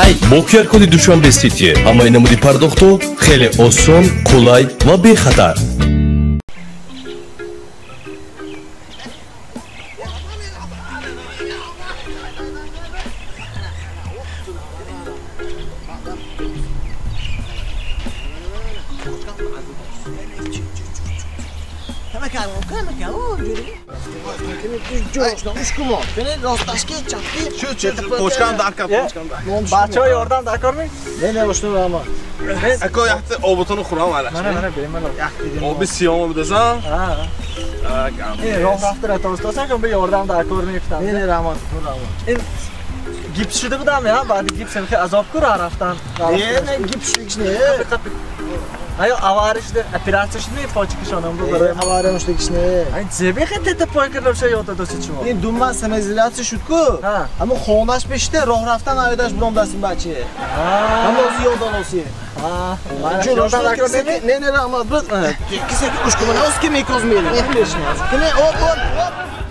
Пай. Бо QR-коди Душанбе Сити ҳамаи намуди пардохтҳо хеле осон, қулай ва бехатар. Бачаҳо ёрдам дар кор ми? Не, не, бошну рама. Ако яхте оботону хӯрам алаш. Мана, мана, бемалол. Оби сиём бидасан. А. Ин роҳ рафта ратостасан кун бе ёрдам дар кор мефтам. Не, не, рама, ту рама. Ин гипс шуда будам я, баъди гипс хеле азоб ку роҳ рафтан. Не, не, гипс шудагиш не. Аю авария шуда, операция шуда ми почкишонам бу барои. Авария шудагиш не. Ай зеби хел тета пой кардам ша ёд додоси чумо. Ин думан самоизоляция шуд ку. Ҳамон хонаш пешта роҳ рафтан аёдаш буром дастим бача. Ҳамон ози ёд олоси. Не, не, рама, кисе ки гӯш кун, оз ки мекоз мерем. Кине, оп, оп, оп.